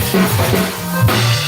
Thank you.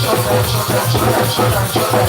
Showtime, showtime, showtime.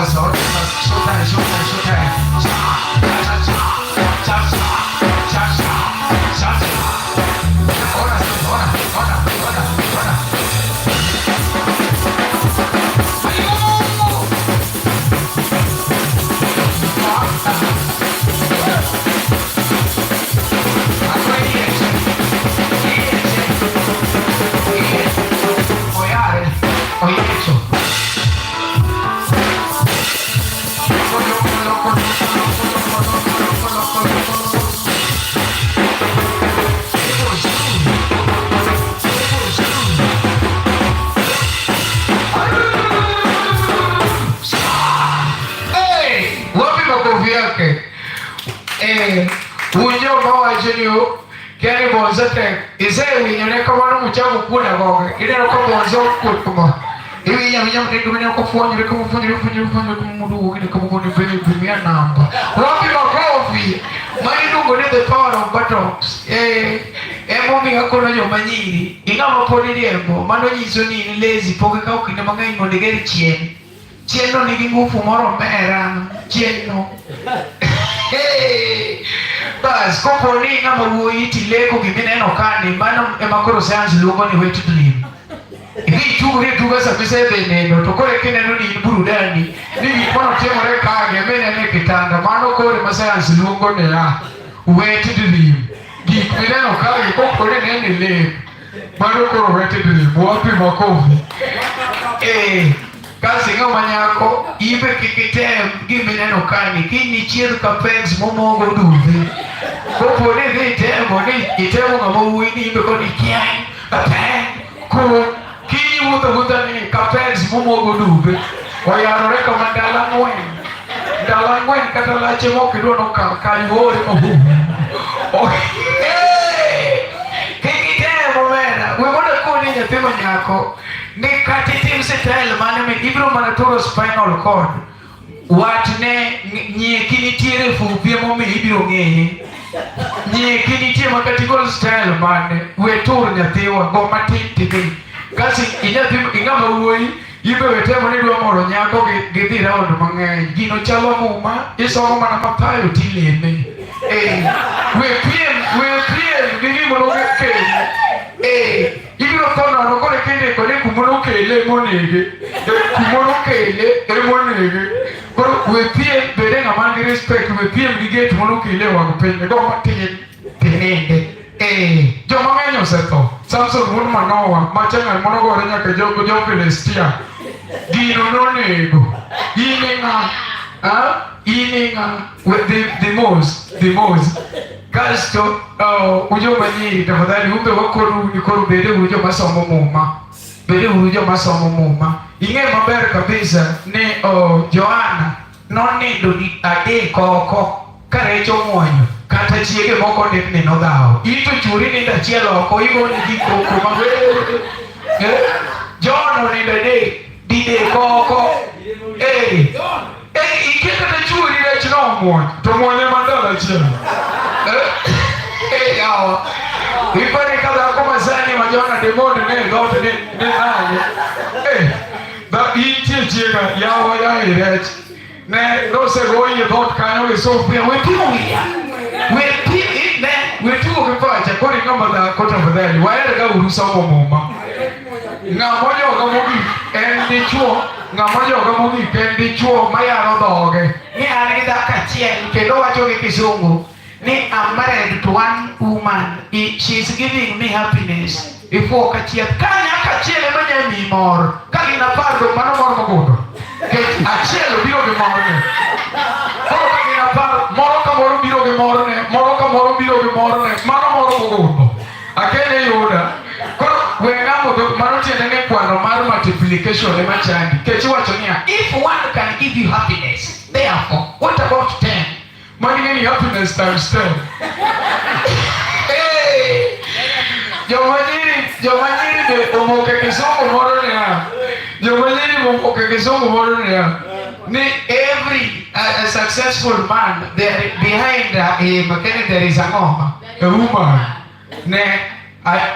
Sasa, showtime, showtime, showtime. Cha, cha, cha, cha, cha, cha, cha, cha. Ona, ona, ona, ona, ona. Ayo! Oyare, oyecho. Loco, loco, loco, loco, loco, loco, loco, loco, loco. Hey, wapi makofi yake? Eh, winjo mawacho ni kiani bonzo tek isewinjo ne kamano muchako kuona goge ineno ka bonzo okuot kama iwinjo awinja matin to ineno kofuonjore kama fuonjore fuonjore fuonjore kama mondo owuok ni kama mondo ibed ibimia namba. Wapi makofi? Mano iluongo ni the power of buttocks. Eh, emomiyo akono joma nyiri ing'ama pod iriembo mano nyiso ni in lazy, pok ikawo kinde mang'eny mondo iger chien. Chien no nigi nguvu moro omera chien no. Hey! Bas, kopo ni ng'ama wuoyi tileko gimineno kani, mano ema koro science luongo ni wet dream. Idhi itugri atuga sama isedhi nindo, to koro eka ineno ni in burudani, ni gik mano timore kage mineno e kitanda, mano koro ema science luongo ni a wet dream. Gik mineno kage kopo ni ineno e lek, mano koro wet dream. Wapi makofi? Eh, kasi ng'ama nyako, ibe kik item gimineno kani, kiny nichiedh ka pegs momogo dudhi. Kopo ni idhi itemo ni itemo ng'ama wuoyi ni imbe koni kieng, kapeng, kun, kiny iwuotho awuotha ni ka pegs momogo dudhi. Oyarore kama ndalo 4. Ndalo 4 kata lache mok idwa nokal kanyo oore mahu. Hey! Kik item omera, we mondo akoni nyathi ma nyako ni kata itim style mane mi ibiro mana turo spinal cord. Watne nyieki nitiere fupi emomiyo ibiro ng'eye. Nyieki nitie ma kata igol style mane, we tur nyathiwa, go matin tidhi. Kasi inyathi ing'ama wuoyi, ibe we temo ni idwa moro nyako gi dhi round mang'eny. Gino chalo muma, isomo mana Mathayo tileme. Eh, we piem gi gima nokele. Eh, ibiro tho nono koro kindiko ni kuma nokele monege. Eh, kuma nokele emonege. Koro we piem, bede ng'ama nigi respect, we piem gi gate monokele e wang' piny. Go matin tininde. Eh, joma ng'eny osetho. Samson wuod Manoa, macha ng'at monogore nyaka jo jo Filistia. Gino nonego. In e ng'a? Ah, in e ng'a? We dhi mos, dhi mos. Kasto ujoma nyiri tafadhali umbe wakoru ni koro bede uru joma somo muma. Bede uru joma somo muma. Ing'e maber kabisa ni Joana nonindo di adek oko ka rech omwonyo kata chiege moko ndik ni nodhawo. In to chwori nindo achiel oko igone ji koko maber. Eh? John onindo adek didek oko. Eh. Eh, ikia kata chwori rech nomwony to mwonye mana ndalo achiel. Eh? Eh, yawa. Ipani ka dhako masani ma Jona demond ne e dhoot ni nang'o? Eh, dha intie chiega yawa yaye rech. Ne nosegoyi e dhoot kanyo gi sufuria, we pimo wiya. We pi ne we tugo gi pacha koro ing'ama dhako tafadhali waher ga uru somo muma. Ng'ama ojoga mogik en dichuo, ng'ama ojoga mogik en dichuo mayaro dhoge. Ni an gi dhako achiel kendo wacho gi kisungu ni I'm married to one woman. She's giving me happiness. Ifuo kachiel. Ka nyako achiel ema nya miyi mor. Ka gin 10 to mano mor mogundho. Nikech achiel biro gi morne. Koro ka gin 10, moro ka moro biro gi morne, moro ka moro biro gi morne, mano moro mogundho. Akene yuda. Koro we ng'amo dhok mano tiende ni kwano mar multiplication ema chandi. Nikech iwacho niya, if one can give you happiness, therefore, what about 10? Mano ing'e ni happiness times 10. Hey! Joma nyiri be omoko e kisungu moro niya. Joma nyiri omoko e kisungu moro niya. Ni every successful man there behind him kene there is a ng'oma, a woman. Ne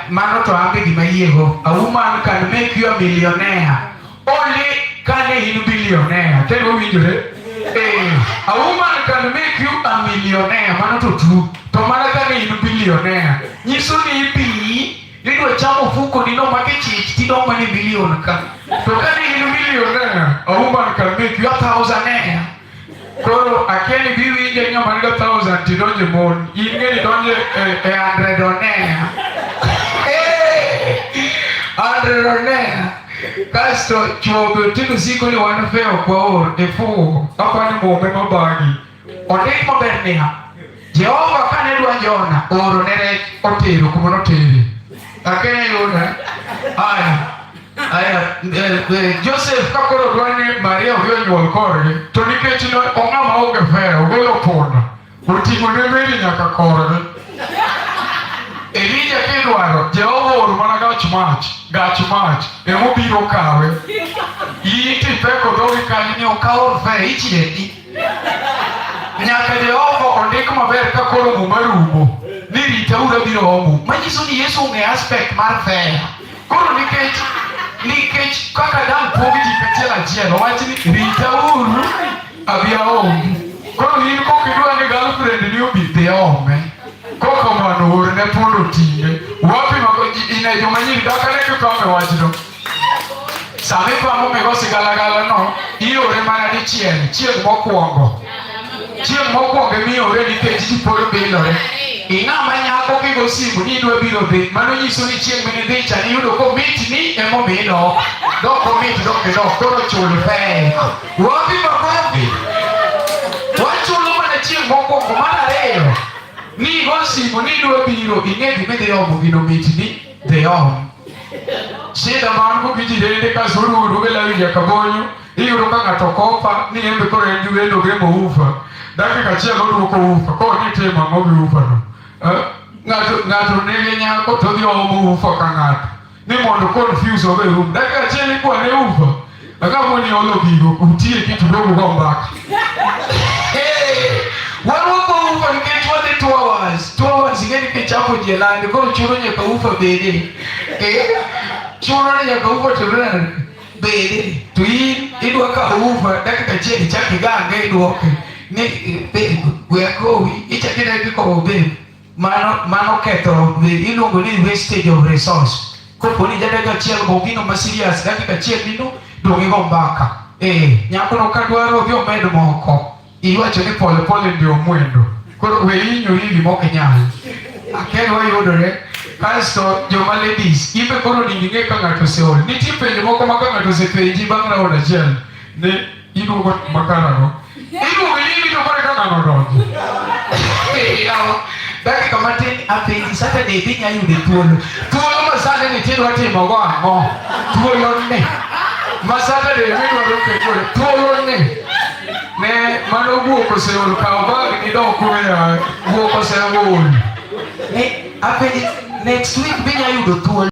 mano to ambe gima yiego. A woman can make you a millionaire. Only kane in billionaire. Kendo winjore? Eh, a woman can make you a millionaire, mano to true. To mana kane in billionaire, nyiso ni ibi idwa chamo fuko ni no make chich tidong mana e million ka. To kane in millionaire, a woman can make you a thousandaire. Koro akia ni biwinje ng'ama nigo thousand tidonje mon. In ng'e ni donje e hundredonaire. Hundredonaire. Kasto chwo be oting'o siko ni wan fe ok waor e fuwo. Apani mume mabagi. Ondik maber niya. Jehova kane dwa Jona oro ne rech otero kuma notere. Akia yuda. Aya. Aya, Joseph ka koro dwa ni Maria odhi onyuol korgi, to nikech ne ong'ama onge fare, ogolo punda, oting'o ne Mary nyaka korgi. Elija kidwaro, Jehova ooro mana gach mach, gach mach, emobiro kawe. In tipeko dhogi kanyo ni ok aor fare, ichieki. Nyaka Jehova ondik maber ka koro muma rumo, ni ritauru abiro omo. Manyiso ni Yesu ong'e aspect mar fare. Koro nikech kaka dang' pog ji kachiel achiel, owach ni ritauru abi aomi. Koro in kok idwa ni girlfriend ni obi dhi ome. Kokamano orne pondo oting'e. Wapi ma ine joma nyiri dak ane kipame wachno. Sama ipamo migosi sigalagala no, iore mana dichiel, chieng' mokwongo. Chieng' mokwongo emiore nikech ji pod bilore. Ing'ama nyako kigo simu ni idwa biro dhi, mano nyiso ni chieng' mane idhi cha niyudo komitni emomiyo idok. Dok omit dok idok, koro chul fare. Wapi makofi. Wachulo mana chieng' mokwongo. Mar ariyo, ni igo simu ni idwa biro, ing'e gima idhi omo, gino mitni, dhi om. Shida man go gi jirende ka suru ruge lawi nyaka bonyo, iyudo ka ng'ato kopa ni en be koro en gi wendo gi mo ufa. Dakika achiel oduoko ufa, koro ni timo ang'o gi ufa no? Eh, ng'ato ng'ato nigi nyako to odhi omo ufa ka ng'ato. Ni mondo confuse obe rum. Dakika achiel ikwane ufa. Akamo ni olo gigo, utieki to dogo go mbaka. Hey, warwako ufa nikech wadhi 2 hours. 2 hours ing'e ni kichako ji e landi, koro chuno nyaka ufa bede. Eh, chuno ni nyaka ufa to bede. To in idwa kawo ufa dakika achiel ichak igange idwoke. Ni babe, we akowi, ichak ine kikowo babe. Mano ketho iluongo ni wastage of resource. Kopo ni jadaka achiel go gino ma serious dakika achiel nino dong' igo mbaka. Eh, nyakono ka dwaro odhi omed moko. Iwacho ni pole pole ndio mwendo. Koro we hinyori gima ok inyal. Akelwa yudore. Kasto joma ladies, imbe koro onego ing'e ka ng'ato oseol. Nitie penjo moko ma ka ng'ato osepenji bang' round achiel, ne iduogo makarago. Iduogo ilimi to koro eka ng'ano odonjo. Yawa, dakika matin apenji Saturday dhi nya yude thuolo. Thuolo ma sani ni tidwa timo go ang'o? Thuolo ni. Ma Saturday midwaro penjo thuolo ni. Ne mano guok oseol kaw bag ni dok kuya guok oseol. Ne apenji next week bi nya yudo thuolo.